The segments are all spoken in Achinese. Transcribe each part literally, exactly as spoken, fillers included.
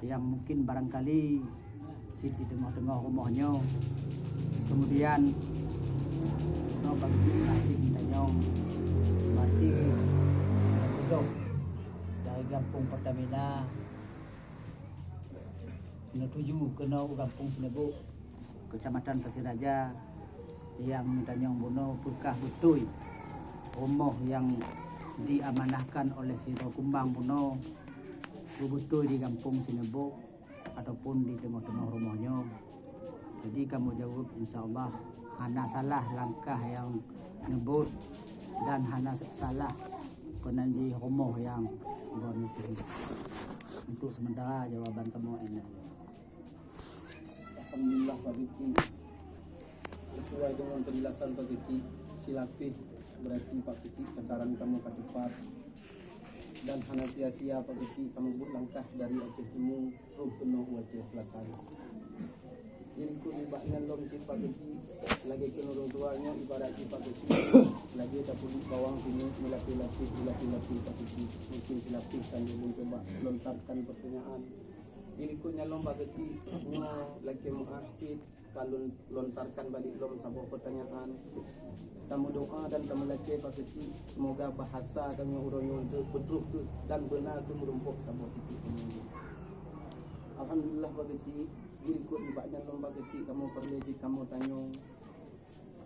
Yang mungkin barangkali cit di teungoh-teungoh rumoh nyoe. Kemudian, nyoe bagi cit na cit geutanyoe, berarti dari gampông Pertamina, neutuju keunoe u gampông Sineubok, Kecamatan Pasir Raja, nyang geutanyoe bunoe peugah beutôi rumoh nyang diamanahkan oleh sidroe kumbang bunoe, beubeutôi di gampông Sineubok ataupun di teungoh-teungoh rumoh nyoe. Jadi, kamoe jaweueb, insya Allah, hana salah langkah nyang neubuet dan hana salah peunan jih rumoh nyang bunoe. Untuk sementara, jawaban kamoe nyan. Alhamdulillah, Pak Keuchik. Sesuai dengan penjelasan Pak Keuchik, silapih berarti Pak Keuchik sasaran kamoe ka tepat. Dan hana sia-sia Pak Keuchik kamoe buet langkah dari Aceh Timu troh keunoe u Aceh Selatan. Jadi, keu nibak nyan lom cit Pak Keuchik, lagèe keu ureueng tuha nyoe ibarat cit Pak Keuchik, lagèe tapuléh bawang keunoe meulapéh-lapéh, meulapéh-lapéh Pak Keuchik. Mungkin silapih kan ulôn cuba lontarkan pertanyaan. Di likot nyan lom Pak Keuchik, nyoe lakèe meu'ah cit ka lôn lontarkan balik lom saboh pertanyaan. Tameudoa dan tameulakèe Pak Keuchik, semoga bahasa tanyoe uroe nyoe teuh beutrôh keuh dan beuna keuh meurumpok saboh titik peunyumbang. Alhamdulillah Pak Keuchik, di likot nibak nyan lom Pak Keuchik kamoe peureulèe cit kamoe tanyoe.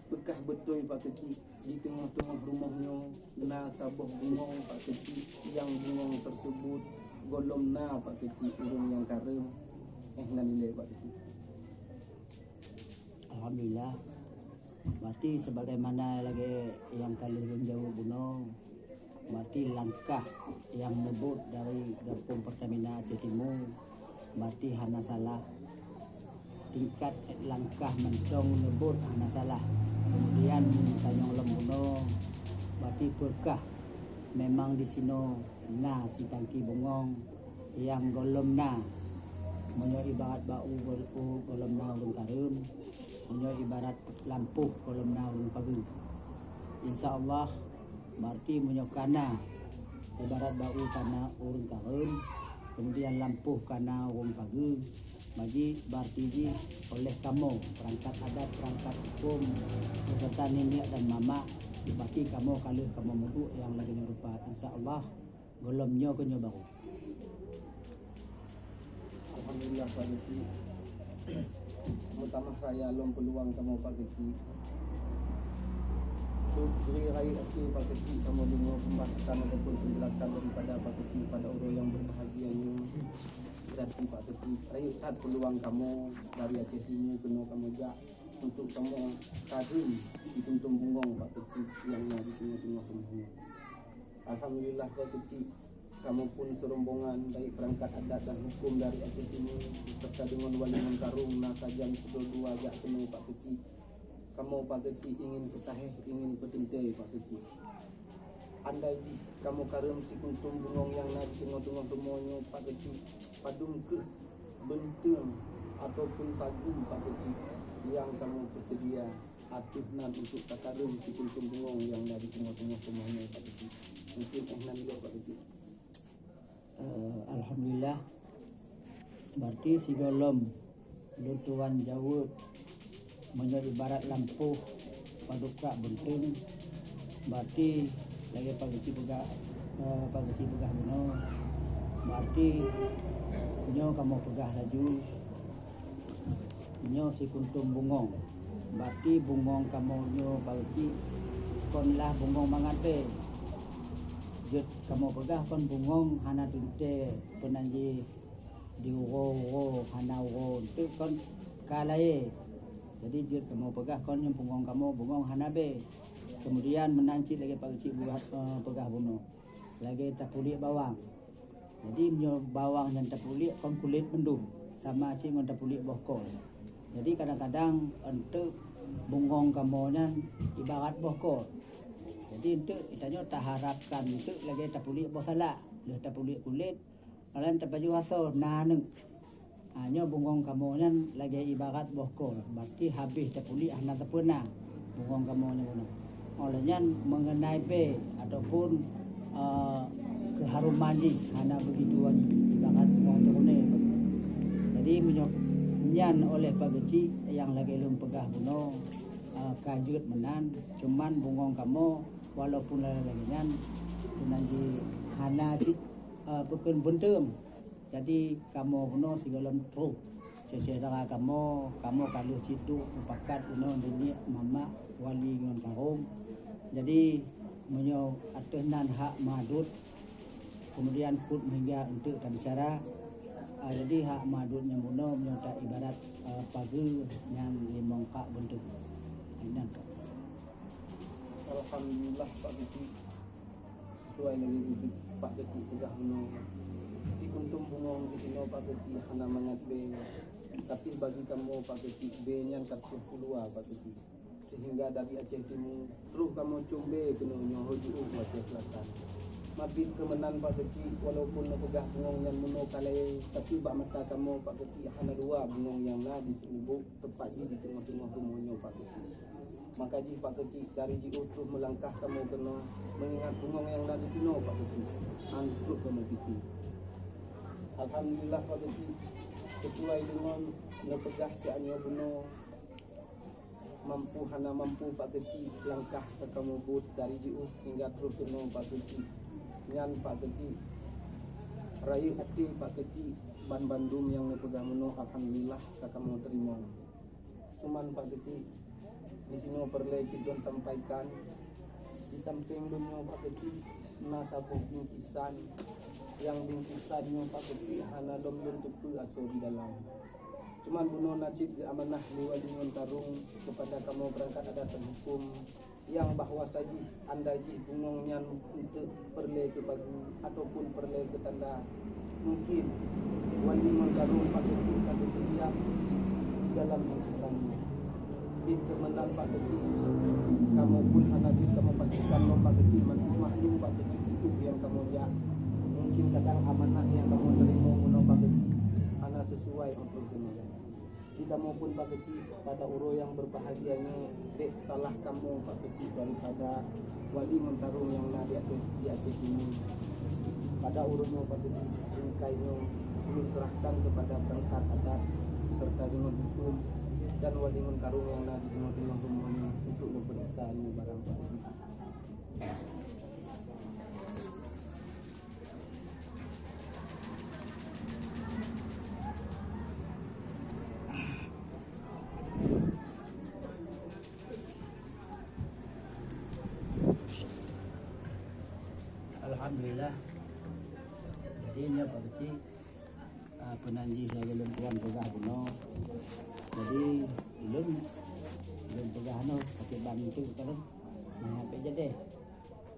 Peugah beutôi Pak Keuchik, di teungoh-teungoh rumoh nyoe na saboh bungong Pak Keuchik, nyang bungong teuseubut gohlom na Pak Keuchik ureueng nyang kareuem. Eh, nan ilèe Pak Keuchik. Alhamdulillah. Berarti sebagaimana lagèe nyang ka lheueh lôn jaweueb bunoe, berarti langkah nyang neubuet dari gampông Pertamina Aceh Timu, berarti hana salah. Tingkat langkah mantong neubuet hana salah. Kemudian tanyong lom bunoe, berarti peugah memang di sinoe na sitangki bungong nyang gohlom na. Meunyoe ibarat bak u gol-, u gohlom na ureueng kareuem, meunyoe ibarat lampôh gohlom na ureueng pageue. Insya Allah, berarti meunyoe ka na, ibarat bak u ka na ureueng kareuem, kemudian lampôh ka na ureueng pageue, maka berarti jih oleh kamoe, peurangkat adat, peurangkat hukôm, beserta niniak dan mamak, berarti kamoe ka lheueh kamoe mubuet nyang lagèe nyoe rupa. Insya Allah, gohlom nyoe keuh nyoe barô. Alhamdulillah, Pak Keuchik. Meutamah raya lom peuluang kamoe, Pak Keuchik. Cut bri rayeuk até, Pak Keuchik, kamoe deungoe pembahasan ataupun penjelasan daripada Pak Keuchik pada uroe nyang berbahagia nyoe. Berarti, Pak Keuchik, rayeuk that peuluang kamoe dari Aceh Timu keunoe kamoe jak untuk kamoe kareuem sikuntom bungong, Pak Keuchik, nyang na di teungoh-teungoh rumoh nyoe. Alhamdulillah, Pak Keuchik, kamoe pun serombongan, baik perangkat adat dan hukum dari Aceh Timu, beserta dengan wali ngon karong, na sajan sidroe dua jak keunoe, Pak Keuchik. Kamoe, Pak Keuchik, ingin peusahéh, ingin peuteuntèe, Pak Keuchik. Andai jih kamoe kareuem sikuntom bungong nyang na di teungoh-teungoh rumoh nyoe, Pak Keuchik, padum keuh beunteung ataupun pageue, Pak Keuchik, nyang kamoe peuseudia ateueh nan untuk takareuem sikuntom bungong nyang na di teungoh-teungoh rumoh nyoe, Pak Keuchik? Mungkin eh nan ilèe, Pak Keuchik. Eh, alhamdulillah. Berarti sigohlom lôn tuan jaweueb, meunyoe ibarat lampôh padub krak beunteung, berarti lagèe Pak Keuchik peugah, eh, Pak Keuchik peugah bunoe, berarti nyoe kamoe peugah laju, nyoe sikuntom bungong. Berarti bungong kamoe nyoe, Pak Keuchik, kon lah bungong mangat bèe. Jeuet kamoe peugah kon bungong hana teuntèe peunan jih di uroe-uroe hana uroe, eunteuk kon ka layèe. Jadi, jeuet kamoe peugah kon nyoe bungong kamoe, bungong hana bèe. Kemudian, meunan cit lagèe Pak Keuchik peugah, eh, peugah bunoe, lagèe tapulék bawang. Jadi, meunyoe bawang nyan tapulék kon kulét mandum, sama cit ngon tapulék boh kol. Jadi, kadang-kadang eunteuk bungong kamoe nyan ibarat boh kol. Jadi, eunteuk tanyoe taharapkan eunteuk lagèe tapulék boh salak, lheueh tapulék kulét, Laén tapajoh asoe na aneuk. Ha, nyoe bungong kamoe nyan lagèe ibarat boh kol, berarti habéh tapulék hana sapeue na bungong kamoe nyoe bunoe. Óh lheueh nyan, mengenai bèe ataupun, eh, keuharuman jih hana begitu wangi, ibarat bungong teurune. Jadi meunyoe nyan oleh Pak Keuchik nyang lagèe lôn peugah bunoe, eh, ka jeuet meunan, cuman bungöng kamoe walaupun lagèe nyan, keunan jih hana cit, eh, peukheun beunteueng. Jadi kamoe bunoe sigohlom troh. Syedara kamoe, kamoe ka lheueh cit duek mupakat inoe, nenek, mamak, wali ngon karong. Jadi meunyoe ateueh nan hak madut, kemudian kut meuhingga eunteuk tabicara. Ah, jadi hak madut nyang bunoe meunyoe ta ibarat, ah, pageue nyang limong kak beunteueng. Inan. Alhamdulillah, Pak Keuchik. Sesuai lagèe Pak Keuchik peugah bunoe, sikuntum bungöng disinoe Pak Keuchik hana mangat bèe, tapi bagi kamoe Pak Keuchik bèe nyan ka troh keuluwa Pak Keuchik. Sehingga dari Aceh Timu troh kamoe com bèe keunoe nyoe jiôh u Aceh Selatan. Mabit keu meunan Pak Keuchik, walaupun neupeugah bungöng nyan bunoe ka laén, tapi bak mata kamoe Pak Keuchik hana dua bungöng nyang na di Seubuk, teupat jih di teungoh-teungoh rumoh nyoe Pak Keuchik. Maka jih Pak Keuchik dari jiôh troh meulangkah kamoe keunoe, meungingat bungöng nyang na disinoe Pak Keuchik, han troh kamoe pike. Alhamdulillah Pak Keuchik, sesuai deungon neupeugah siat nyoe bunoe, mampu hana mampu Pak Keuchik, langkah ka kamoe buet dari jiôh hingga troh keunoe Pak Keuchik. Nyan Pak Keuchik, rayeuk até Pak Keuchik, ban bandum nyang neupeugah bunoe alhamdulillah ka kamoe teurimong. Cuman Pak Keuchik, disinoe peureulèe cit lôn sampaikan, di sampéng lôn nyoe Pak Keuchik, na saboh bingkisan, nyang bingkisan nyoe Pak Keuchik hana lom lôn teupeue asoe di dalam. Cuman bunoe na cit geuamanah lé wali ngon karong keupada kamoe peurangkat adat dan hukôm, nyang bahwasa jih andai jih bungöng nyan eunteuk peureulèe keu pageue ataupun peureulèe keu tanda, mungkin wali ngon karong Pak Keuchik ka geupeusiap di dalam bingkisan nyoe. Bit keu meunan Pak Keuchik, kamoe pun hana jeuet kamoe pastikan lom Pak Keuchik, man maklum Pak Keuchik itu nyang kamoe jak. Mungkin kadang amanah nyang kamoe teurimong bunoe Pak Keuchik hana sesuai untuk keunoe. Di kamoe pun Pak Keuchik, pada uroe nyang berbahagia nyoe, bèk salah kamoe Pak Keuchik daripada wali ngon karong nyang na di Aceh, di Aceh Timu. Pada uroe nyoe Pak Keuchik, lingkai nyoe ulôn serahkan keupada peurangkat adat serta deungon hukôm dan wali ngon karong nyang na di teungoh-teungoh rumoh nyoe untuk meupeuriksa nyoe barang Pak Keuchik. Alhamdulillah. Jadi nyoe Pak Keuchik, ah, peunan jih lagèe lôn tuan peugah bunoe. Jadi lôn, lôn peugah nyoe pakiban eunteuk ka lôn mangat bèk jadèh.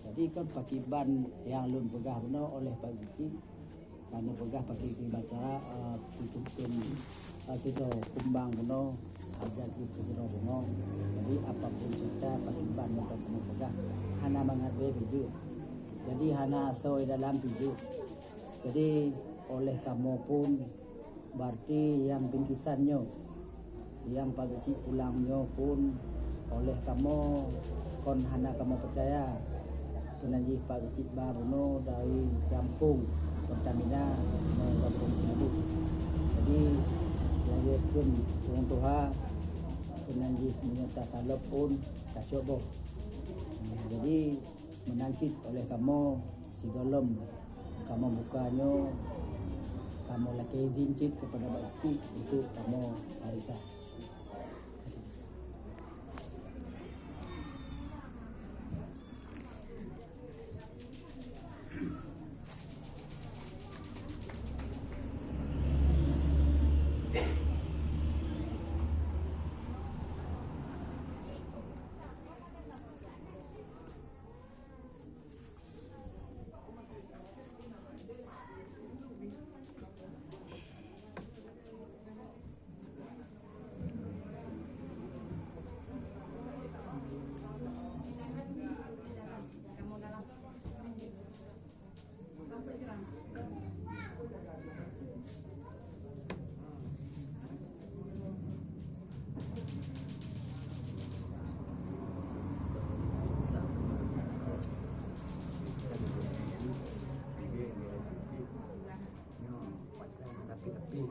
Jadi kon pakiban nyang lôn peugah bunoe oleh Pak Keuchik, ka neupeugah pakiban cara, eh, tutup, eh, sidroe kumbang bunoe, hajat jih keu sidroe bunoe. Jadi apapun cerita pakiban nyang ka kamoe peugah, hana mangat bèe pih jeuet. Jadi hana asoe dalam pih jeuet. Jadi oleh kamoe pun, berarti nyang bingkisan nyoe, nyang Pak Keuchik pulang nyoe pun oleh kamoe kon hana kamoe peucaya. Keunan jih Pak Keuchik ba bunoe dari gampông Pertamina, ngon gampông Cimabuk. Jadi lagèe kheun ureueng tuha, keunan jih meunyoe tasalop pun tacok boh. Jadi meunan cit oleh kamoe, sigohlom kamoe buka nyoe, kamoe lakèe izin cit keupada Pak Keuchik untuk kamoe pariksa. Tapi-tapi.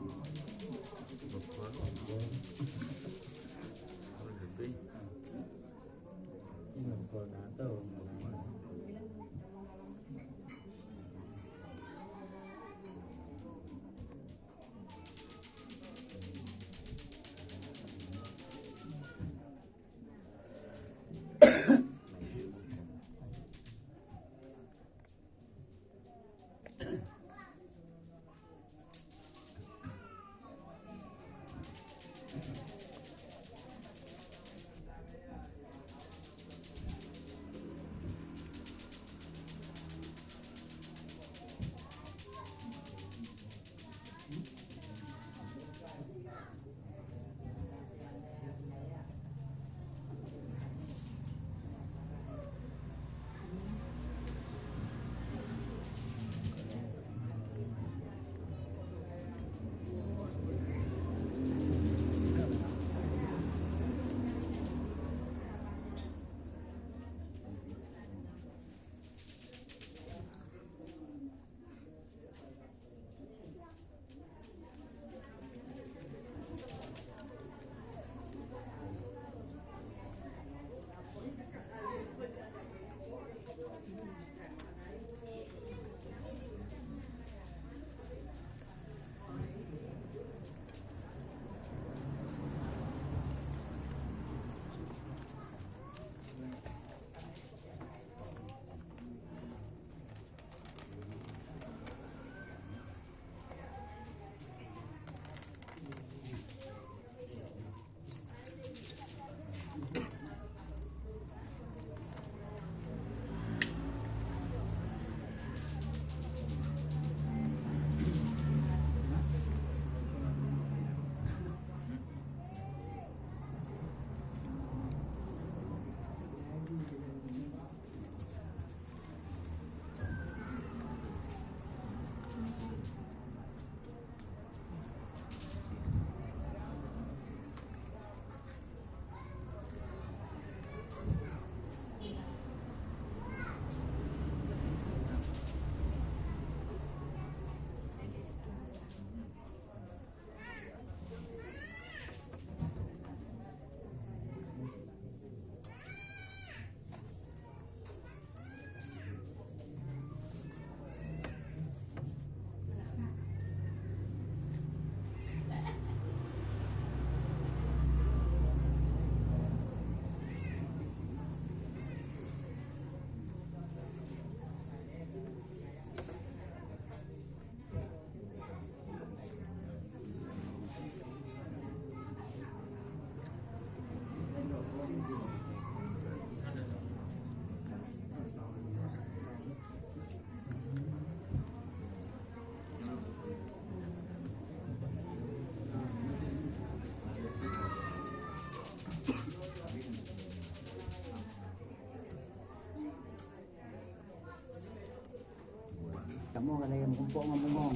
Pok ngon bungong.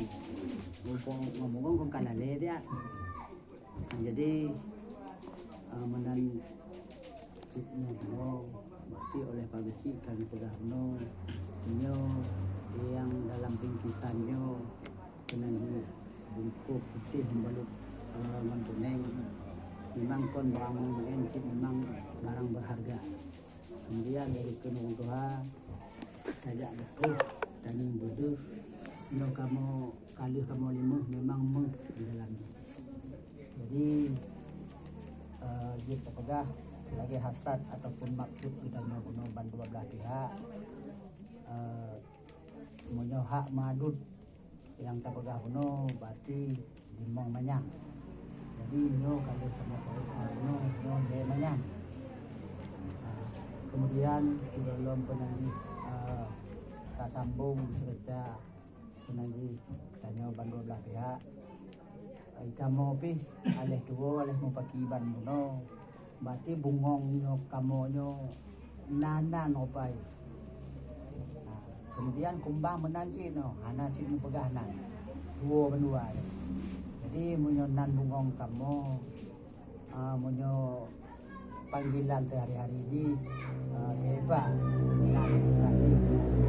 Pok ngon bungong kon ka lalé dia. Jadi, eh, meunan cit nyoe bunoe, berarti oleh Pak Keuchik kan peugah bunoe, nyoe nyang dalam bingkisan nyoe keunan jih bungkôh putéh meubalot, eh, ngon kuneng. Memang kon barang maén, cit memang barang berharga. Kemudian dari keunoe tuha, tajak beutôi, tanyoe beudeuh, nyoe kamoe ka lheueh kamoe limeuh memang méuh di dalam jih. Jadi, eh, jeuet tapeugah lagée hasad ataupun maksud geutanyoe bunoe ban dua blah pihak. Eh, meunyoe hak madut nyang tapeugah bunoe, berarti limong manyang. Jadi nyoe ka lheueh kamoe tawét bunoe, nyoe lhée manyang. Ah, kemudian sigohlom peunan jih, ah, tasambong cerita peunan jih tanyoe ban dua blah pihak. Ai kamoe pih aléh tuwoe, aléh mupaki ban bunoe. Berarti bungong nyoe kamoe nyoe na nan opai. Ha, kemudian kumbang meunan cit nyoe, hana cit meupeugah nan. Tuwoe bandua. Jadi meunyoe nan bungong kamoe, ah, meunyoe panggilan sehari-hari jih, ah, Sepa. Nan kami,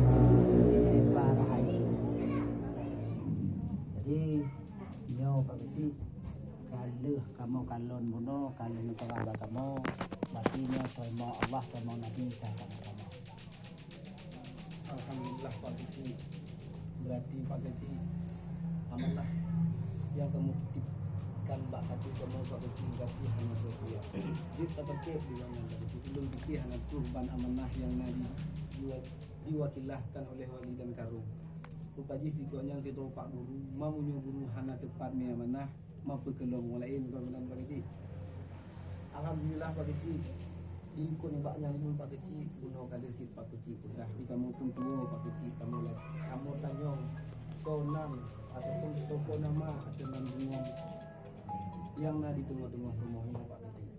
ah, Sepa Rahayu. Jadi, nyoe Pak Keuchik, ka lheueh kamoe kalon bunoe, ka lheueh neupeugah bak kamoe, berarti nyoe teurimong Allah, teurimong Nabi ka kamoe. Alhamdulillah, Pak Keuchik. Berarti, Pak Keuchik, amanah nyang kamoe titipkan bak até kamoe, Pak Keuchik, berarti hana sia-sia. Jeuet tapakék di ruangan, Pak Keuchik. Ulôn pike hana troh ban amanah nyang na di, di, diwakilahkan oleh Wali dan Karung. Rupa jih sigoe nyan sidroe pak guru, ma meunyoe guru hana teupat mi amanah, ma peu keu lom ureuëng laén, kon meunan, Pak Keuchik? Alhamdulillah, Pak Keuchik. Di likot nibak nyan lôn, Pak Keuchik, bunoe ka lheueh cit Pak Keuchik peugah, di kamoe pun tuwoe, Pak Keuchik, kamoe la-, kamoe tanyong soe nan ataupun soe po nama ateueh nan bungong nyang na di teungoh-teungoh rumoh nyoe, Pak Keuchik.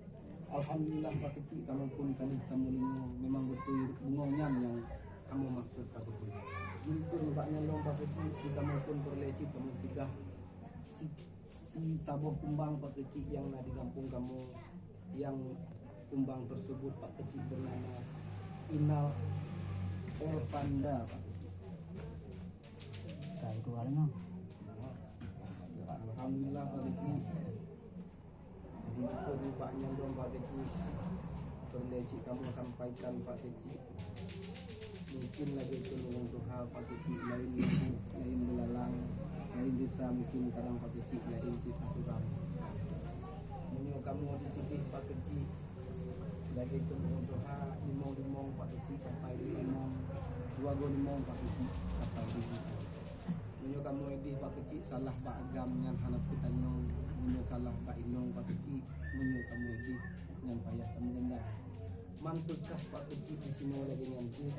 Alhamdulillah, Pak Keuchik, kamoe pun ka lheueh kamoe deungoe, memang beutôi bungong nyan nyang kamoe maksud, Pak Keuchik. Di likot nibak nyan lom, Pak Keuchik, di kamoe pun peureulée cit kamoe peugah si Si saboh kumbang, Pak Keuchik, nyang na di gampông kamoe, nyang kumbang tersebut, Pak Keuchik, bernama Inal Orpanda, Pak Keuchik. Ka itu hari nyoe. Alhamdulillah, Pak Keuchik. Jadi, cukup nibak nyan lom, Pak Keuchik. Peureulée cit kamoe sampaikan, Pak Keuchik. Mungkin lagée keu ureuëng tuha, Pak Keuchik, laén leubu, laén beulalang, laén desya, mungkin kadang, Pak Keuchik, laén cit aturan. Meunyoe kamoe di sidéh, Pak Keuchik, lagée keu ureuëng tuha, limong-limong, Pak Keuchik, kapai limong, dua goe limong, Pak Keuchik, kapai limong. Meunyoe kamoe idéh, Pak Keuchik, salah bak agam, nyan hana peutanyong. Meunyoe salah bak inong, Pak Keuchik, meunyoe kamoe idéh, nyan payah kamoe ganda. Man teuka, Pak Keuchik, disinoe lagée nyan cit,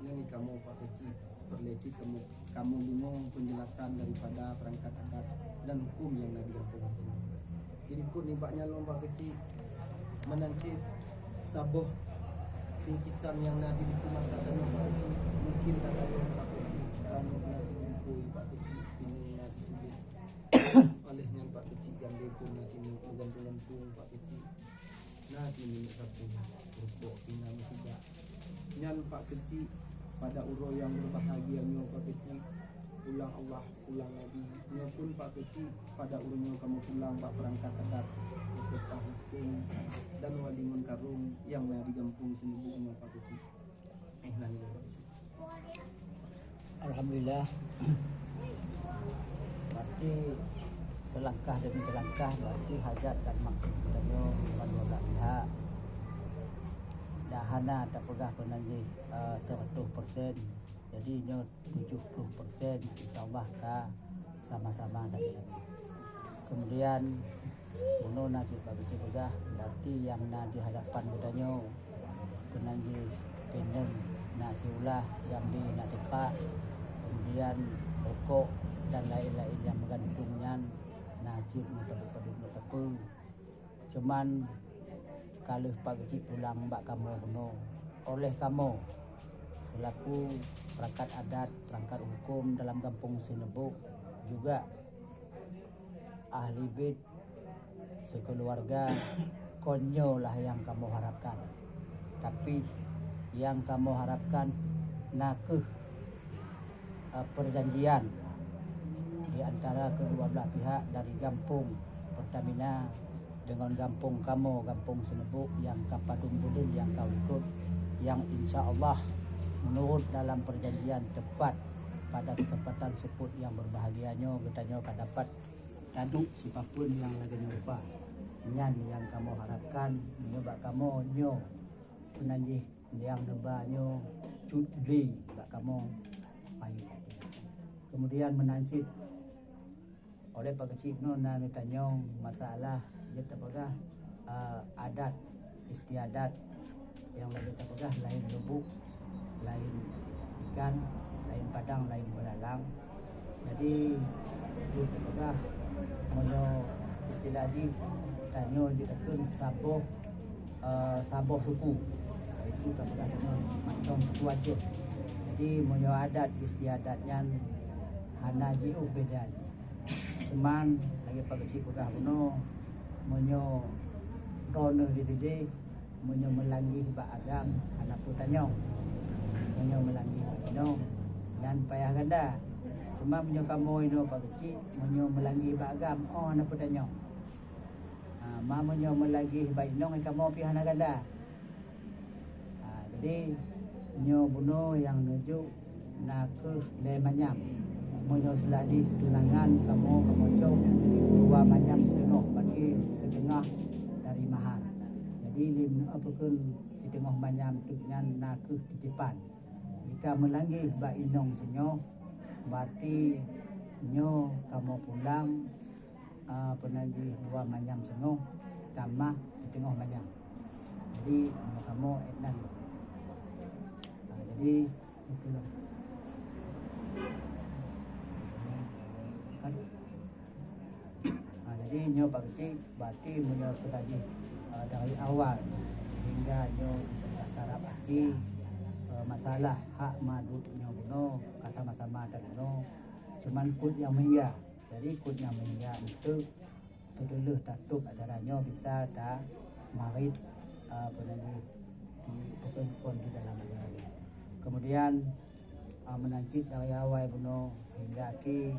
nyan kamoe, Pak Keuchik, peureulée cit kamoe, kamoe deungoe peunjelasan daripada peurangkat adat dan huköm nyang na di gampông disinoe. Di likot nibak nyan lom, Pak Keuchik, meunan cit saboh bingkisan nyang na di likot mata tanyoe, Pak Keuchik. Mungkin ka tanyoe, Pak Keuchik, tanyoe na sibungkôi, Pak Keuchik, inong na siculik. Óh lheueh nyan, Pak Keuchik, gambée pun na sinoe meugantung-gantung, Pak Keuchik. Na sineuk sapeue, rukok pih na meusidak. Nyan, Pak Keuchik, pada uroe nyang berbahagia nyoe, Pak Keuchik, pulang Allah, pulang Nabi. Nyoe pun, Pak Keuchik, pada uroe nyoe kamoe pulang bak peurangkat adat, beuseureuta huköm dan wali ngon karong nyang na di gampông Sineubuk nyoe, Pak Keuchik. Eh, nan nyoe, Pak Keuchik. Alhamdulillah. Berarti selangkah demi selangkah, berarti hajat dan maksud geutanyoe ban dua blah pihak. Dah hana tapeugah peunan jih, eh, seratus persen. Jadi nyoe tujuh puluh persen, insya Allah ka sama-sama dan. Kemudian, bunoe na cit Pak Keuchik peugah, berarti nyang na di hadapan geutanyoe, keunan jih pineung na siulah, jambi na sikrak, kemudian rukok dan laén-laén nyang meugantung nyan na cit meupadub-padub meusapeue. Cuman ka lheueh Pak Keuchik pulang bak kamoe bunoe, óh lheueh kamoe Selaku perangkat adat, perangkat hukum dalam Gampông Sineubok, juga ahli bait sekeluarga, kon nyoe lah nyang kamoe harapkan. Tapi nyang kamoe harapkan nakeuh, eh, perjanjian di antara kedua belah pihak dari Gampông Pertamina dengan Gampông kamoe, Gampông Sineubok nyang ka padum buleuen nyang ka likot, nyang insya Allah menurut dalam perjanjian tepat pada kesempatan seupôt nyang berbahagia nyoe geutanyoe ka dapat taduek sipapeuen nyang lagèe nyoe rupa. Nyan nyang kamoe harapkan nyoe bak kamoe nyoe, peunan jih nyang neuba nyoe cut lé bak kamoe. Kemudian meunan cit oleh Pak Keuchik nyoe na neutanyong masalah jeuet tapeugah, eh, adat istiadat nyang lagèe tapeugah laén lubuk, laén ikan, laén padang, laén beulalang. Jadi jeuet tapeugah meunyoe istilah jih tanyoe jeuet takheun saboh, eh, saboh suku. Itu tapeugah tanyoe mantong suku Aceh. Jadi meunyoe adat istiadat nyan hana jiôh beda jih. Cuman lagèe Pak Keuchik peugah bunoe, meunyoe droeneuh di sideh, meunyoe meulangeh bak agam, hana peue tanyong. Meunyoe meulangeh bak inong, nyan payah ganda. Cuma meunyoe kamoe inoe Pak Keuchik, meunyoe meulangeh bak agam, oh, hana peue tanyong. Ha, ma meunyoe meulangeh bak inong, kamoe pih hana ganda. Ha, jadi, nyoe bunoe nyang neujok nakeuh lhèe manyam. Meunyoe seuladi tunangan kamoe, kamoe cok dua manyam siteungoh, berarti siteungoh dari mahar. Jadi, lim, apa kheun siteungoh manyam teuk nyan nakeuh titipan. Jika meulangeh bak inong singoh, berarti nyoe kamoe pulang, ah, peunan jih dua manyam singoh, tamah siteungoh manyam. Jadi, nyoe kamoe ék nan. Ah, jadi, itulah. Kan? Ah, jadi, nyoe Pak Keuchik, berarti meunyoe sudah jih, ah, dari awal hingga nyoe sudah tarap akhé, eh, masalah hak ma duek nyoe bunoe, ka sama-sama tabunoe. Cuman kut nyang meuhingga. Jadi, kut nyang meuhingga untuk seuduleuh tatôb acara nyoe bisa tamarit, ah, apa nama, di, pokok kon di dalam acara nyoe. Kemudian, ah, meunan cit dari awai bunoe hingga akhé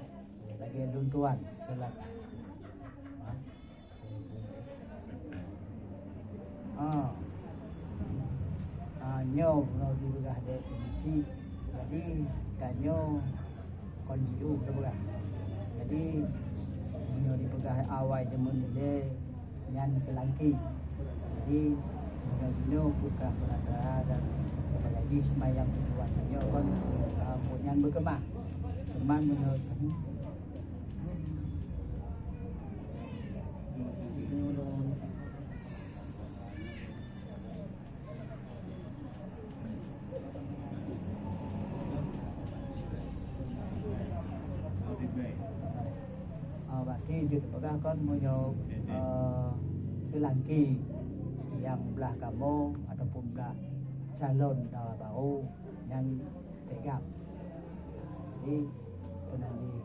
lagèe lôn tuan selaku. Ah. Ah. Ah, nyoe bunoe dipeugah dek Siti. Jadi, tanyoe kon jiôh teupeugah. Jadi, meunyoe dipeugah awai jameun ilèe nyan seulangki. Jadi, meunyoe jinoe peugah peurata dan sebagai jih seumai nyang tujuan tanyoe kon, ah, buet nyan beukeumah. Cuman meunyoe Ah, berarti jeuet peugah kon meunyoe, eh, seulangki nyang blah kamoe ataupun blah calon dara barô nyan tegap. Jadi, peunan jih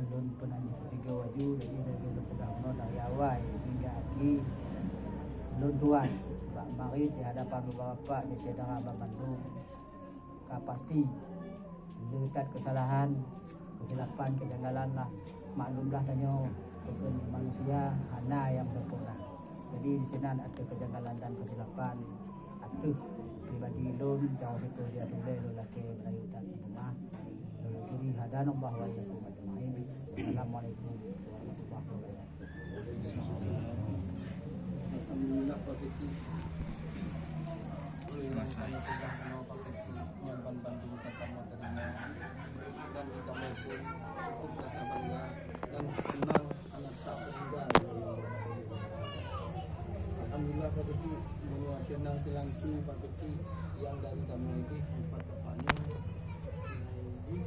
Lôn peunan jipeusigoe laju, jadi lagèe lôn peugah bunoe dari awai hingga akhé. Lôn tuan bak marit di hadapan bapak-bapak syedara banmandum. Ka pasti, le that keusalahan, keusilapan, keujanggalan lah. Maklumlah tanyoe, bukan manusia, hana nyang sempurna. Jadi, di sinan ada keujanggalan dan keusilapan. Ateueh pribadi lôn, jauh siku dia tuléh lôn lakèe beurayeuk that di rumoh. Lôn akhiri, hadanallahu wa iyyakum ajma'in. Assalamualaikum warahmatullahi wabarakatuh. Alhamdulillah, Pak Keuchik. Alhamdulillah, kami peugah keunoe Pak Keuchik nyang ban bandum ka kamoe teurimong. Dan di kamoe pun cukup rasa bangga dan seunang. Alhamdulillah, Pak Keuchik, meunyoe teunang seulangki, Pak Keuchik, nyang dari kamoe leubeh meupat Bapak nyoe. Jih,